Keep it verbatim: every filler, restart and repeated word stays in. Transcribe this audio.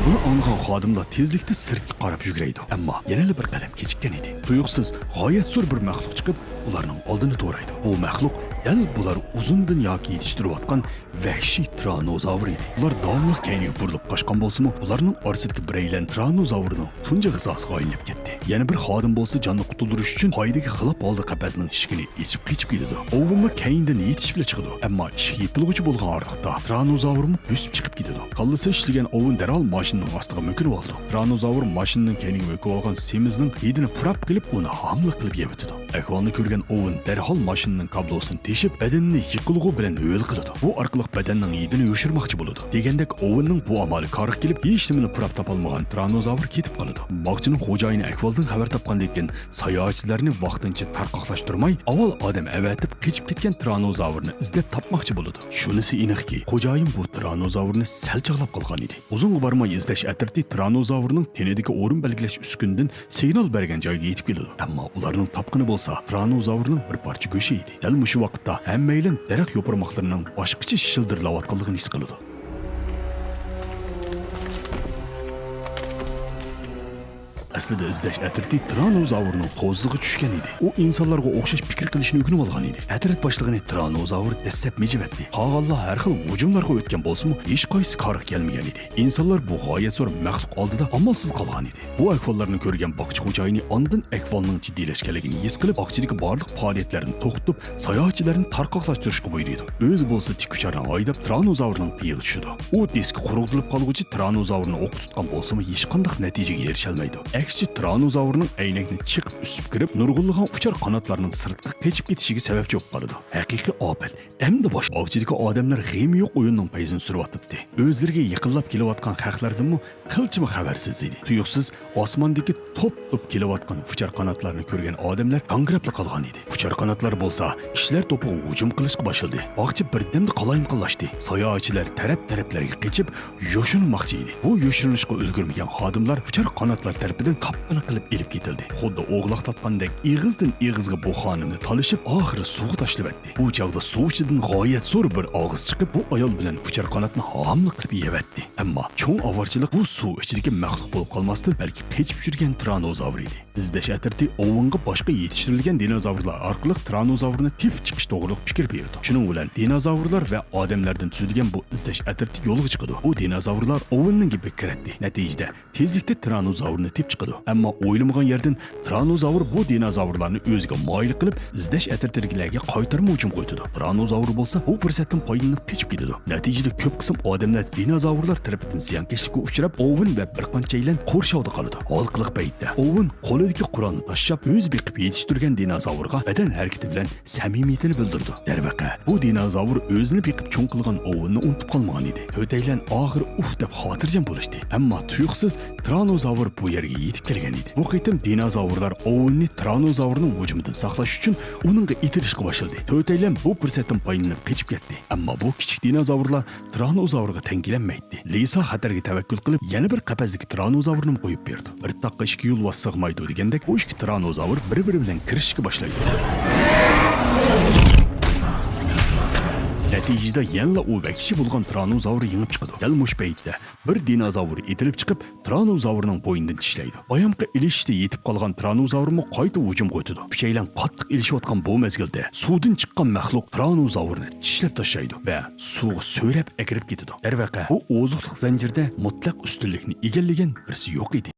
بۇنى ئاڭلىغان خادىملار تېزلىكتە سىرتقا قاراپ يۈگۈرەيدۇ. ئەمما يەنىلا بىر قەدەم كېچىككەن ئىدى. تۇيۇقسىز غايەت زور بىر مەخلۇق چىقىپ، ئۇلارنىڭ ئالدىنى تورايدۇ. بۇ مەخلۇق دەل بۇلار ئۇزۇندىن ياكى يېتىشتۈرۈۋاتقان ۋەھشىي تىرانوزاۋر ئىدى. ئۇلار داۋاملىق كەينىگە بۇرۇلۇپ قاچقان بولسىمۇ، ئۇلارنىڭ ئارىسىدىكى بىرەيلەن تىرانوزاۋرنىڭ تۇنجى غىزاسىغا ئايلىنىپ كەتتى. يەنە بىر خادىم بولسا جاننى قۇتۇلدۇرۇش ئۈچۈن قائىدىگە خىلاپ ھالدا قەپەسنىڭ ئىشىكىنى ئېچىپ قېچىپ كېتىدۇ. ئوۋېنمۇ كەينىدىن يېتىشىپلا چىقىدۇ. ئەمما ئىشىك يېپىلغۇچە بولغان ئارىلىقتا تىرانوزاۋرمۇ بۆسۈپ چىقىپ كېتىدۇ. كاللىسى ئىشلىگەن ئوۋېن دەرھال ماشىنىنىڭ ئاستىغا مۆكۈنۈۋالىدۇ. تىرانوزاۋر ماشىنىنىڭ كەينىگە مۆكۈۋالغان سېمىزنىڭ ھىدىنى پۇراپ كېلىپ، ئۇنى ھامىلە قىلىپ يەۋېتىدۇ. ئەھۋالنى كۆرگەن ئوۋېن دەرھال ماشىنىنىڭ كابلوسىنى تېشىپ، بەدىنىنى يىقىلغۇ بىلەن ھۆل قىلىدۇ. بۇ ئارقىلىق بەدەننىڭ ھىدىنى يوشۇرماقچى بولىدۇ. دېگەندەك، ئوۋېننىڭ بۇ ئامالى كارغا كېلىپ، ھېچنېمىنى پۇراپ تاپالمىغان تىرانوزاۋر كېتىپ قالىدۇ. باغچىنىڭ خوجايىنى ئەھۋالدىن خەۋەر تاپقاندىن كېيىن، ساياھەتچىلەرنى ۋاقتىنچە تارقاقلاشتۇرماي، ئاۋۋال ئادەم ئەۋەتىپ، قېچىپ كەتكەن تىرانوزاۋرنى ئىزدەپ تاپماقچى بولىدۇ. شۇنىسى ئېنىقكى، خوجايىن بۇ تىرانوزاۋرنى سەل چاغلاپ قالغان ئىدى. ئۇزۇنغا بارماي ئىزدەش ئەترىتى تىرانوزاۋرنىڭ تېنىدىكى ئورۇن بەلگىلەش ئۈسكۈنىدىن سىگنال بەرگەن جايغا يېتىپ كېلىدۇ. ئەمما ئۇلارنىڭ تاپقىنى بولسا تىرانوزاۋرنىڭ بىر پارچە گۆشى ئىدى. دەل مۇشۇ ۋاقىتتا ھەممەيلەن دەرەخ يوپۇرماقلىرىنىڭ باشقىچە شىلدىرلاۋاتقانلىقىنى ھېس قىلىدۇ. ئەسلىدە ئىزدەش ئەترىتى تىرانوزاۋرنىڭ توزىغا چۈشكەن ئىدى. ئۇ ئىنسانلارغا ئوخشاش پىكىر قىلىشنى ئۆگىنىۋالغان ئىدى. ئەترەت باشلىقىنى تىرانوزاۋر دەسسەپ مىجىۋەتتى. قالغانلار ھەر خىل ھۇجۇملارغا ئۆتكەن بولسىمۇ، ھېچقايسىسى كارغا كەلمىگەن ئىدى. ئىنسانلار بۇ غايەت زور مەخلۇق ئالدىدا ئامالسىز قالغان ئىدى. بۇ ئەھۋاللارنى كۆرگەن باغچە خوجايىنى ئاندىن ئەھۋالنىڭ جىددىيلەشكەنلىكىنى ھېس قىلىپ، باغچىدىكى بارلىق پائالىيەتلەرنى توختىتىپ، ساياھەتچىلەرنى تارقاقلاشتۇرۇشقا بۇيرۇيدۇ. ئۆزى بولسا تىك ئۇچارنى ھايداپ، تىرانوزاۋرنىڭ پېيىغا چۈشىدۇ. ئۇ دىسكا قۇرۇقتۇرۇلۇپ قالغۇچە تىرانوزاۋرنى ئوققا تۇتقان بولسىمۇ، ھېچقانداق نەتىجىگە ئېرىشەلمەيدۇ. ئەكسىچە، تىرانوزاۋرنىڭ ئەينەكنى چېقىپ ئۈسۈپ كىرىپ، نۇرغۇنلىغان ئۇچار قاناتلارنىڭ سىرتقا قېچىپ كېتىشىگە سەۋەبچى بولۇپ قالىدۇ. ھەقىقىي ئاپەت. ئەمدى باش باغچىدىكى ئادەملەر غېمى يوق ئويۇننىڭ پەيزىنى سۈرۈۋاتاتتى. ئۆزلىرىگە يېقىنلاپ كېلىۋاتقان خەقلەردىنمۇ قىلچىمۇ خەۋەرسىز ئىدى. تۇيۇقسىز ئاسماندىكى توپ-توپ كېلىۋاتقان ئۇچار قاناتلارنى كۆرگەن ئادەملەر گاڭگىراپلا قالغان ئىدى. ئۇچار قاناتلار بولسا كىشىلەر توپىغا ھۇجۇم قىلىشقا باشلىدى. باغچە بىردەمدە قالايمىقانلاشتى. ساياھەتچىلەر تەرەپ-تەرەپلەرگە قېچىپ يوشۇرۇنماقچى ئىدى. بۇ يوشۇرۇنۇشقا ئۈلگۈرمىگەن خادىملار ئۇچار قاناتلار تەرىپىدىن قاپقان قىلىپ ئېلىپ كېتىلدى. خۇددى ئوغلاقلاتقاندەك ئېغىزدىن ئېغىزغا بۇ خانىمنى تالىشىپ، ئاخىرى سۇغا تاشلىۋەتتى. بۇ چاغدا سۇ ئىچىدىن غايەت زور بىر ئاغزى چىقىپ، بۇ ئايال بىلەن ئۇچار قاناتنى ھامىلە قىلىپ يەۋەتتى. ئەمما چوڭ ئاۋارىچىلىق بۇ سۇ ئىچىدىكى مەخلۇق بولۇپ قالماستىن، بەلكى قېچىپ يۈرگەن تىرانوزاۋر ئىدى. ئىزدەش ئەترىتى ئوۋېنغا باشقا يېتىشتۈرۈلگەن دىنوزاۋرلار ئارقىلىق تىرانوزاۋرنى تېپىپ چىقىش توغرىلىق پىكىر بېرىدۇ. شۇنىڭ بىلەن دىنوزاۋرلار ۋە ئادەملەردىن تۈزۈلگەن بۇ ئىزدەش ئەترىتى يولغا چىقىدۇ. ئۇ دىنوزاۋرلار ئوۋېننىڭ گېپىگە كىرەتتى. نەتىجىدە، تېزلىكتە تىرانوزاۋرنى تېپىپ چىقىدۇ. ئەمما ئويلىمىغان يەردىن تىرانوزاۋر بۇ دىنوزاۋرلارنى ئۆزىگە مايىل قىلىپ، ئىزدەش ئەترىتىدىكىلەرگە قايتارما ھۇجۇم قويۇۋېتىدۇ. تىرانوزاۋر بولسا بۇ پۇرسەتتىن پايدىلىنىپ قېچىپ كېتىدۇ. نەتىجىدە كۆپ قىسىم ئادەملەر دىنوزاۋرلار تەرىپىدىن زىيانكەشلىككە ئۇچراپ، ئوۋېن ۋە بىر قانچەيلەن قورشاۋدا قالىدۇ. ھالقىلىق پەيتتە ئوۋېن قولىدىكى قورالنى تاشلاپ، ئۆزى بېقىپ يېتىشتۈرگەن دىنوزاۋرغا بەدەن ھەرىكىتى بىلەن سەمىمىيىتىنى بىلدۈرىدۇ. دەرۋەقە، بۇ دىنوزاۋر ئۆزىنى بېقىپ چوڭ قىلغان ئوۋېننى ئۇنتۇپ قالمىغان ئىدى. تۆتەيلەن ئاخىرى ئۇھ دەپ خاتىرجەم بولۇشتى. ئەمما تۇيۇقسىز تىرانوزاۋر بۇ يەرگە يېتىپ كەلگەن ئىدى. بۇ قېتىم دىنوزاۋرلار ئوۋېننى تىرانوزاۋرنىڭ ھۇجۇمىدىن ساقلاش ئۈچۈن ئۇنىڭغا ئېتىلىشقا باشلىدى. تۆتەيلەن بۇ پۇرسەتتىن پايدىلىنىپ قېچىپ كەتتى. ئەمما بۇ كىچىك دىنوزاۋرلار تىرانوزاۋرغا تەڭ كېلەلمەيتتى. لىسا خەتەرگە تەۋەككۈل قىلىپ، يەنە بىر قەپەسلىككە تىرانوزاۋرنىمۇ قويۇپ بېرىدۇ. بىر تاغقا ئىككى يولۋاس سىغمايدۇ دېگەندەك، بۇ ئىككى تىرانوزاۋر بىر-بىرى بىلەن كىرىشىشكە باشلايدۇ. نەتىجىدە يەنىلا ئۇ ۋەھشىي بولغان تىرانوزاۋر يېڭىپ چىقىدۇ. دەل مۇشۇ پەيتتە بىر دىنوزاۋر ئېتىلىپ چىقىپ، تىرانوزاۋرنىڭ بوينىدىن چىشلەيدۇ. بايامقى ئېلىشىشتا يېتىپ قالغان تىرانوزاۋرمۇ قايتا ھۇجۇمغا ئۆتىدۇ. ئۈچەيلەن قاتتىق ئېلىشىۋاتقان بۇ مەزگىلدە سۇدىن چىققان مەخلۇق تىرانوزاۋرنى چىشلەپ تاشلايدۇ ۋە سۇغا سۆرەپ ئەكىرىپ كېتىدۇ. دەرۋەقە، بۇ ئوزۇقلۇق زەنجىرىدە مۇتلەق ئۈستۈنلۈكنى ئىگىلىگەن بىرسى يوق ئىدى.